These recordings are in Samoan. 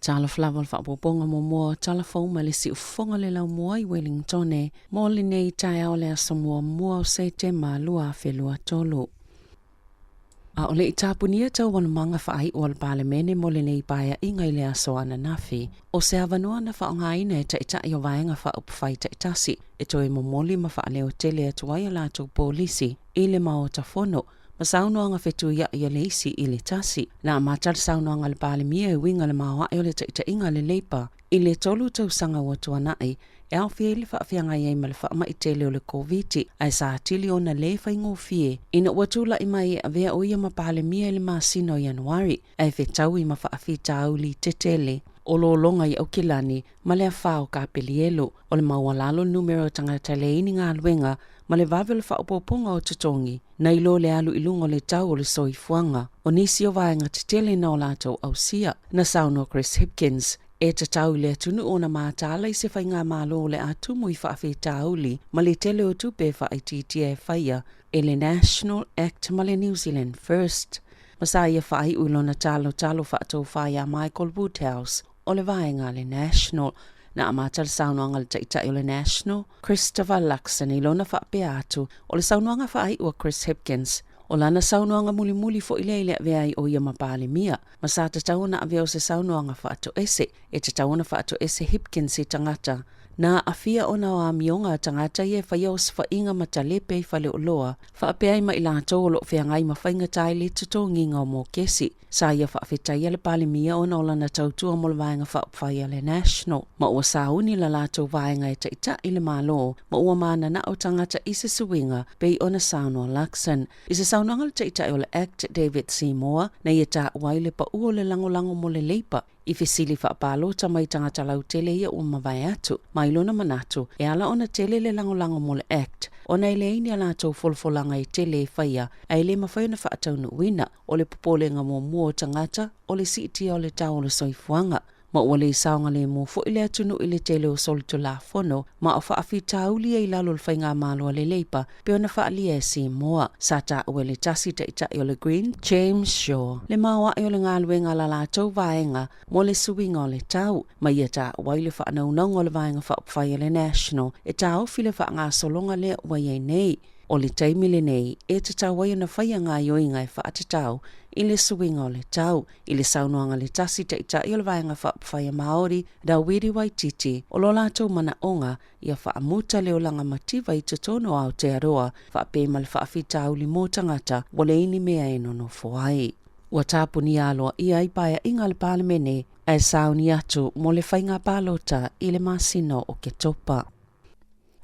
Talofa lava o le faaopoopoga muamua o Tala Fou mai le Siufofoga le Laumua i Wellingtone mo lenei taeao le aso muamua o Setema 2023. A o le i tapunia taualumaga faaiu a le Palemene mo lenei paeaiga i le aso ananafi, o se avanoa na faaaogaina e Taitai o Vaega Faaupufai taitasi e toe momoli ma faaleo tele atu ai a latou polisi i le Maota Fono ma saunoaga fetuiai a le isi i le tasi. Na amata le saunoaga a le Palemia e uiga le maoae o le taitaiga a le Leipa i le 3 tausaga ua tuanai e aofia ai le faafeagai ai ma le faamai tele o le Koviti, ae sa atili ona lē faigofie ina ua tulai mai e avea o ia ma Palemia i le masina o Ianuari, ae fetaui ma faafitauli tetele o lologa i Aukilani ma le afā o Kapelielu. O le maualalo numera o tagata leai ni galuega ma le vave o le faaopoopoga o totogi, nai lo le alu i luga o le tau o le soifuaga. O nisi o vaega tetele na o latou ausia, na saunoa Chris Hipkins, e tatau i le atunuu ona mataala i se faigamalo o le a tumu i faafitauli ma le tele o tupe e faaitiitia e faia e le National Act ma le New Zealand First. Ma sa ia faaiu i lona talotalo faatofā iā Michael Woodhouse o le vaega a le National. Na amata le saunoaga a le Taitai o le National, Christopher Luxon i lona faapea atu, o le saunoaga faaiu a Chris Hipkins, o lana saunoaga mulimuli foi lea i le avea ai o ia ma Palemia, ma sa tatau ona avea o se saunoaga faatoese. E tatau ona faatoese Hipkins i tagata na aafia ona o amioga a tagata ia e faia osofaiga ma talepe i faleoloa, faapea ai ma i latou o lo o feagai ma faigata i le totogiga o mokesi. Sa ia faafetaia le Palemia ona o lana tautua mo le Vaega Faaupufai a le National, ma ua sauni la latou vaega e taitai le Malo, ma ua mananao tagata i se suiga, pei ona saunoa Luxon. I se saunoaga a le Taitai o le Act, David Seymour, na ia taua ai le pau o le lagolago mo le Leipa, i fesili faapalota mai tagata lautele ia ua mavae atu. Ma i lona manatu, e ala ona tele le lagolago mo le Act, ona e leai ni a latou folafolaga e tele e faia, ae le mafai ona faataunuuina. O le popolega muamua o tagata, o le siitia o le tau o le soifuaga. Ma ua le saogalemu foi le atunuu i le tele o solitulafono ma o faafitauli ia i lalo o le faigamalo a le Leipa pei ona faaalia e Seymour. Sa taua e le tasi taitai o le Green, James Shaw, le maoae o le galuega a la latou vaega mo le suiga o le tau, ma ia taua ai le faanaunauga o le Vaega Faaupufai a le National e taofi le faagasologa lea ua i ai nei. O le taimi lenei e tatau ai ona faia gaoioiga e faatatau i le suiga o le tau. I le saunoaga a le tasi taitai o le Vaega Faaupufai a Māori, Rawiri Waititi, o lo latou manaoga ia faamuta le olaga mativa i totonu o Aotearoa faapea ma le faafitauli mo tagata ua leai ni mea e nonofo ai. Ua tapunia aloaia ai paeaiga a le Palemene ae sauni atu mo le faiga palota i le masina o Oketopa.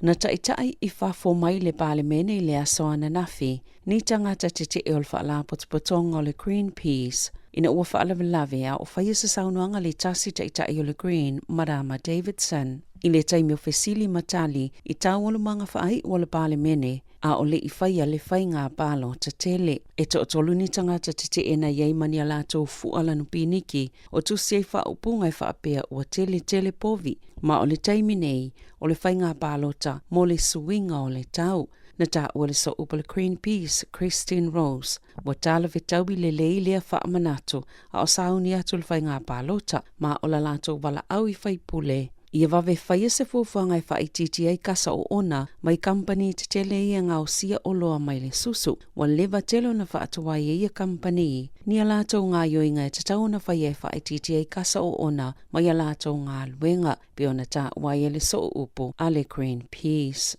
Na taitai i fafo mai le Palemene i le aso ananafi ni tagata tetee o le Faalapotopotoga o le Greenpeace ina ua faalavelave a o faia se saunoaga le tasi taitai o le Green, Marama Davidson, i le taimi o fesili ma tali i taualumaga faaiu a le Palemene a o le i faia le faiga palota tele. E toatolu ni tagata tetee na i ai ma ni a latou fua lanu piniki o tusi ai faaupuga e faapea ua tele tele povi, ma o le taimi nei o le faiga palota mo le suiga o le tau. Na taua le sooupu a le Greenpeace, Christine Rose, ua talafetaui lelei lea faamanatu a o sauni atu le faiga palota ma o la latou valaau i faipule ia vave faia se fuafuaga e faaitiitia ai kasa oona mai kamupani tetele ia gaosia oloa mai le susu. Ua leva tele ona faatuai e ia kamupani ni a latou gaoioiga e tatau ona faia e faaitiitia ai kasa oona mai a latou galuega, pei ona taua ai e le sooupu a le Greenpeace.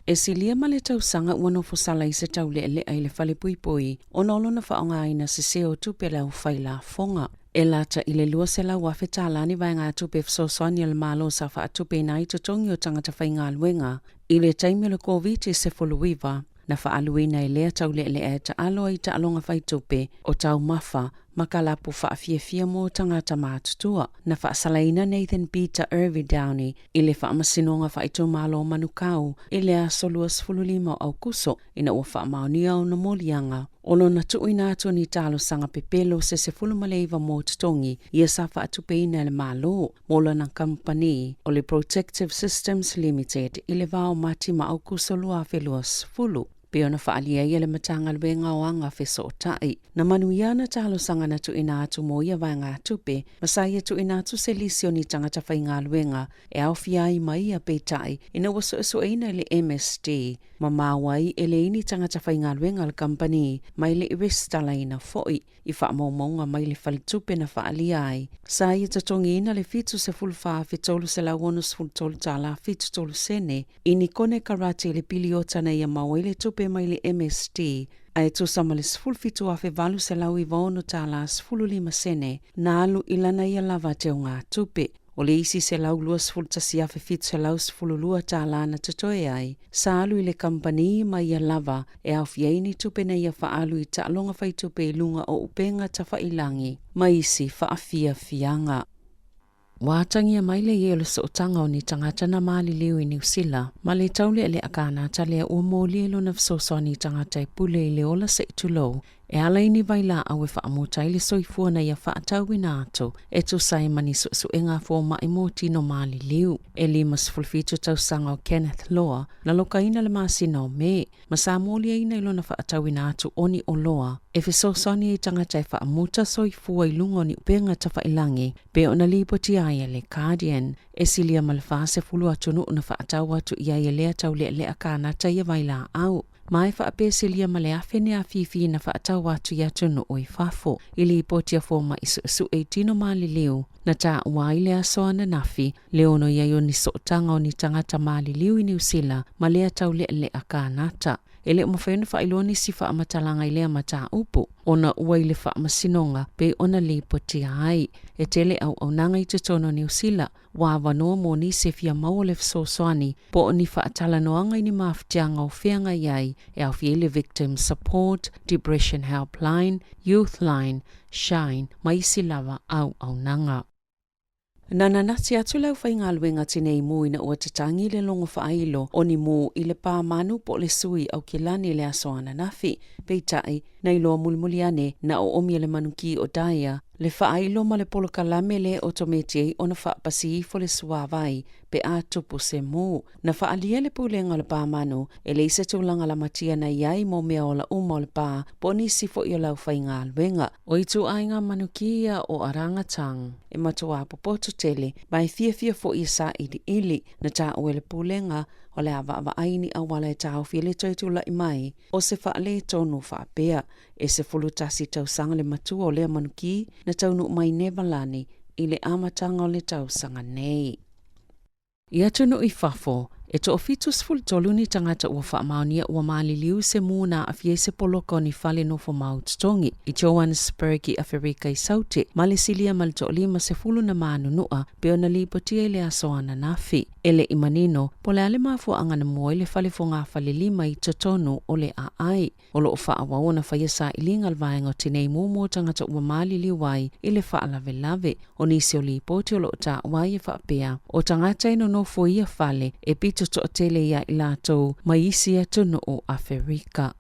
E silia ma le tausaga ua nofo sala i se taulealea i le falepuipui ona o lona faaaogaina sese o tupe a le aufai lafoga. E lata i le $200,000 tala ni vaegatupe fesoasoani a le Malo sa faatupeina ai totogi o tagata faigaluega i le taimi o le Koviti-19. Na faaaluina e lea taulealea e taalo ai taaloga faitupe o taumafa ma kalapu faafiafia mo tagata matutua. Na faasalaina Nathan Peter Irvy Downey i le Faamasinoga Faaitumalo o Manukau i le aso 25 o Aokuso ina ua faamaonia ona moliaga o lona tuuina atu o ni talosaga pepelo se 19 mo totogi ia sa faatupeina e le Malo mo lana kamupani o le Protective Systems Limited i le va o Mati ma Aokuso 2020. Pei ona faaalia ai e le Matagaluega o Aga Fesootai, na manuia ana talosaga na tuuina atu mo ia vaegatupe, ma sa ia tuuina atu se lisi o ni tagata faigaluega e aofia ai ma ia, peitai, ina ua suesueina e le MSD, ma maua ai e leai ni tagata faigaluega a le kamupani ma e le i resitalaina foi. I faamaumauga mai le faletupe na faaalia ai, sa ia totogiina le $74,363 73 sene i ni konekarate i le piliota na ia maua ai le tupe mai le MSD, ae tusa ma le $17,896 15 sene na alu i lana ia lava teugatupe. O le isi $121,712 na totoe ai, sa alu i le kamupani ma ia lava e aofia ai ni tupe na ia faaalu i taaloga faitupe i luga o upega tafailagi ma isi faafiafiaga. Ua atagia mai le i ai o le sootaga o ni tagata na maliliu i Niu Sila ma le taulealea kanata lea ua molia i lona fesoasoani i tagata e pule i le ola se i tulou e ala i ni vailaau e faamuta ai le soifua na ia faatauina atu e tusa ai ma ni suesuega a fomai mo tino maliliu. E 57 tausaga o Kenneth Loa na lokaina le masina o Me, ma sa moliaina i lona faatauina atu o ni oloa e fesoasoani ai tagata e faamuta soifua i luga o ni upega tafailagi, pei ona lipotia ai e le Guardian. E silia ma le 40 atunuu na faatau atu i ai e lea taulealea kanata ia vailaau, ma e faapea silia ma le 1,000 ni afifi na faatau atu i atunuu i fafo. I lipoti a fomai suesue i tino maliliu, na taua ai le aso ananafi le ono i ai o ni sootaga o ni tagata maliliu i Niu Sila ma lea taulealea kanata. E le o mafai ona faailoa nisi faamatalaga i lea mataupu, ona ua i le faamasinoga pei ona lipotia ai. E tele auaunaga i totonu o Niu Sila, ua avanoa mo nisi e fia maua le fesoasoani po o ni faatalanoaga i ni mafatiaga o feagai ai, e aofia ai le Victim Support, Depression Helpline, Youth Line, Shine ma isi lava auaunaga. Na nanati atu le aufaigaluega tinei mu ina ua tatagi le logo faailo o ni mu i le pā manu po o le sui Aukilani i le aso ananafi. Peitai, na iloa mulimuli ane na oomi e le manukī o Dyer le faailo ma le polokalame le otometi ai ona faapasi ifo le suāwai pe a tupu se mu. Na faaalia e le Pulega o le Pā Manu e leai se tulaga lamatia na i ai mo mea ola uma o le pā po o nisi foi o le aufaigaluega. O ituaiga manukī ia o orangutan e matuā popoto tele ma e fiafia foi e sailiili. Na taua e le Pulega o le a vaavaai ni auala e taofi ai le toe tulai mai o se faaletonu faapea. E 11 tausaga le matua o lea manukī na taunuu mai Nevalani i le amataga o le tausaga nei. I atunuu i fafo, e toa-73 ni tagata ua faamaonia ua maliliu i se mū na aafia ai se poloka o ni fale nofo mau totogi i Johannesburg i Aferika i Saute, ma le silia ma le toa-50 na manunua pei ona lipotia i le aso ananafi. E le i manino po o le a le mafuaaga na mua ai le fale fogafalelima i totonu o le aai. O lo o faaauau ona faia sailiga a le vaega o tinei mu mo tagata ua maliliu ai i le faalavelave. O nisi o lipoti o lo o taua ai e faapea, o tagata e nonofo i ia fale e pito toatele ia i latou mai isi atunuu Aferika.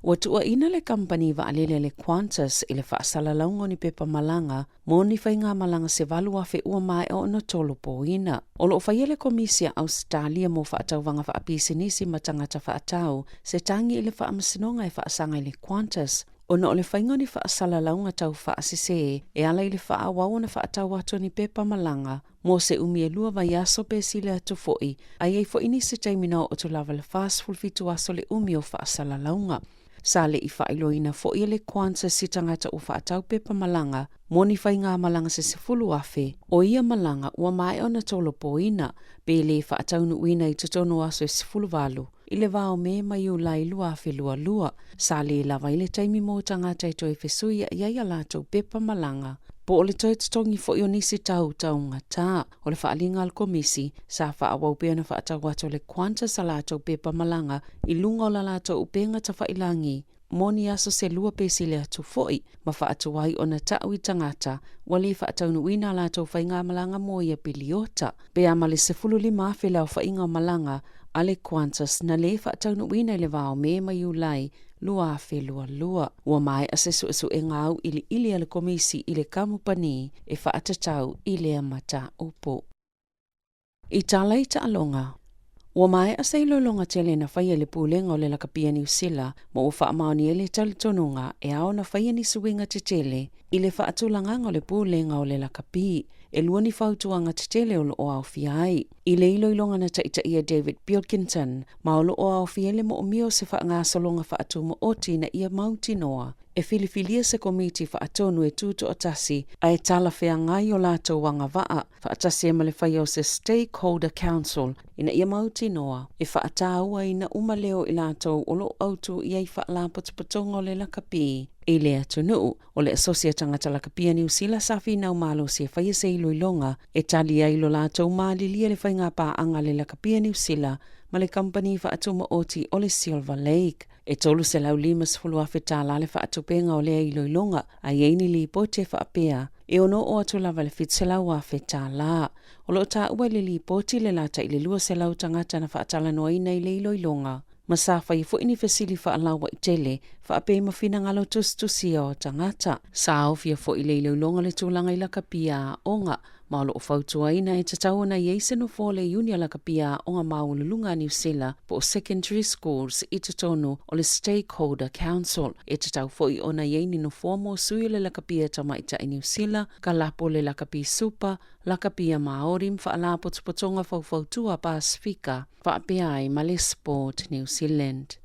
Ua tuuaina le kamupani vaalele a le Qantas i le faasalalauga o ni pepa malaga mo ni faigamalaga se 8,000 ua maea ona tolopoina. O lo o faia le Komisi a Ausetalia mo Faatauvaga Faapisinisi ma Tagata Faatau se tagi i le faamasinoga e faasaga i le Qantas ona o le faiga o ni faasalalauga tau faasese e ala i le faaauau ona faatau atu o ni pepa malaga mo se umi e lua vaiaso pe sili atu foi, a i ai foi nisi taimi na oo atu lava i le 47 aso le umi o faasalalauga. Sa le i faailoaina foi e le Qantas i tagata ua faatau pepa malaga mo ni faigamalaga se 10,000 o ia malaga ua maea ona tolopoina pe le faataunuuina i totonu o aso e 18 i le va o Me ma Iulai 2022. Sa le lava ai le taimi mo tagata e toe fesuia'i ai a latou pepa malaga po o le toe totogi foi o nisi tau taugata. O le faaaliga a le Komisi, sa faaauau pea ona faatau atu e le Qantas a latou pepa malaga i luga o la latou upega tafailagi mo ni aso se lua pe sili atu foi, ma faatuai ona ta'u i tagata ua le faataunuuina a latou faigamalaga mo ia piliota. Pe a ma le 15,000 le aofaiga o malaga a le Qantas na le faataunuuina i le va o Me ma Iulai 2022. Ua maea se suesuega auiliili a le Komisi i le kamupani e faatatau i lea mataupu. I tala i taaloga. Ua maea se iloiloga tele na faia e le Pulega o le Lakapi a Niu Sila ma ua faamaonia ai le talitonuga e ao ona faia ni suiga tetele i le faatulagaga o le Pulega o le Lakapi. E lua ni fautuaga tetele o lo o aofia ai i le iloiloga na taitaia e David Pilkington ma o lo o aofia ai le moomia o se faagasologa faatumaoti ina ia mautinoa e filifilia se komiti faatonu e tutoatasi ae talafeagai o latou agavaa faatasi ai ma le faia o se Stakeholder Council ina ia mautinoa e faatauaina uma leo o i latou o lo o autu i ai faalapotopotoga o le lakapi i le atunuu. O le Asosi a Tagata Lakapi a Niu Sila sa finau malosi e faia se iloiloga e tali ai lo latou malilie i le faiga paaga a le Lakapi a Niu Sila ma le kamupani faatumaoti o le Silver Lake. E $350,000 tala le faatupega o lea iloiloga, a i ai ni lipoti e faapea e ono oo atu lava i le $700,000 tala. O lo o taua i le lipoti le lata i le 200 tagata na faatalanoaina i le iloiloga, ma sa faia foi ni fesili faalauaitele faapea ma finagalo tusitusia o tagata. Sa aofia foi i le iloiloga le tulaga i lakapi a aoga, ma o lo o fautuaina e tatau ona i ai se nofoa o le Iuni a Lakapi a Aoga Maualuluga a Niu Sila po o Secondary Schools i totonu o le Stakeholder Council. E tatau foi ona i ai ni nofoa mo sui o le Lakapi a Tamaitai Niu Sila, kalapu o le Lakapi Supa, Lakapi a Māori ma Faalapotopotoga Faufautua Pasefika faapea ai ma le Sport New Zealand.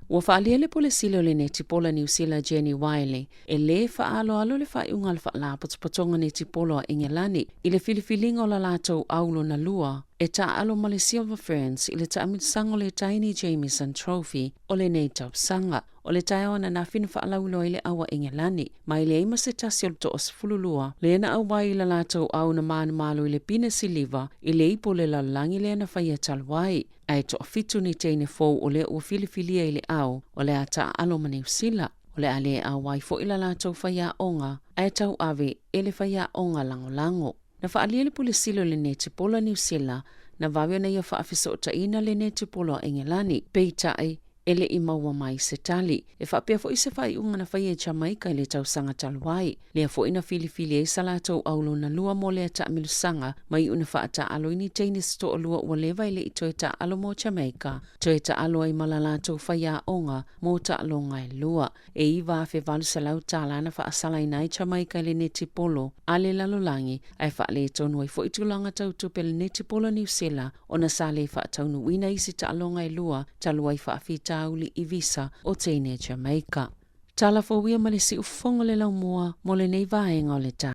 Ua faaalia le Pule Sili o le Netipolo a Niu Sila Jenny Wiley e lē faaaloalo le faaiuga a le Faalapotopotoga Netipolo a Engelani i le filifiliga o la latou au lona lua e taaalo ma le Silver Ferns i le taamilosaga o le Taini Jamieson Trophy o lenei tausaga. O le taeao ananafi na faalauiloa ai le au a Engelani, ma e leai ma se tasi o le toa-12 lea na auai i la latou au na manumalo i le pine siliva i le ipu o le lalolagi lea na faia talu ai. Ae toafitu ni teine fou o lea ua filifilia i le au o le a taaalo ma Niu Sila. O le a le auai foi la latou faiaoga ae tauave e le faiaoga lagolago. Na faaalia le Pule Sili o le Netipolo a Niu Sila na vave ona ia faafesootaina le netipolo a Engelani, peitai, e le i maua mai se tali. E faapea foi se faaiuga na faia e Jamaica i le tausaga talu ai, lea foi na filifili ai sa latou au lona lua mo lea taamilosaga ma iu ina faataaalo i ni teine se toalua ua leva e le i toe taaalo mo Jamaica, toe taaalo ai ma la latou faiaoga mo taaloga e lua. E $9,800 na faasalaina ai Jamaica i le netipolo a le lalolagi, ae faaletonu ai foi tulaga tau tupe a le netipolo a Niu Sila ona sa le faataunuuina isi taaloga e lua talu ai faafitauli i visa o teine Jamaica. Tala fou ia ma le siufofoga o le laumua mo lenei vaega o le taeao.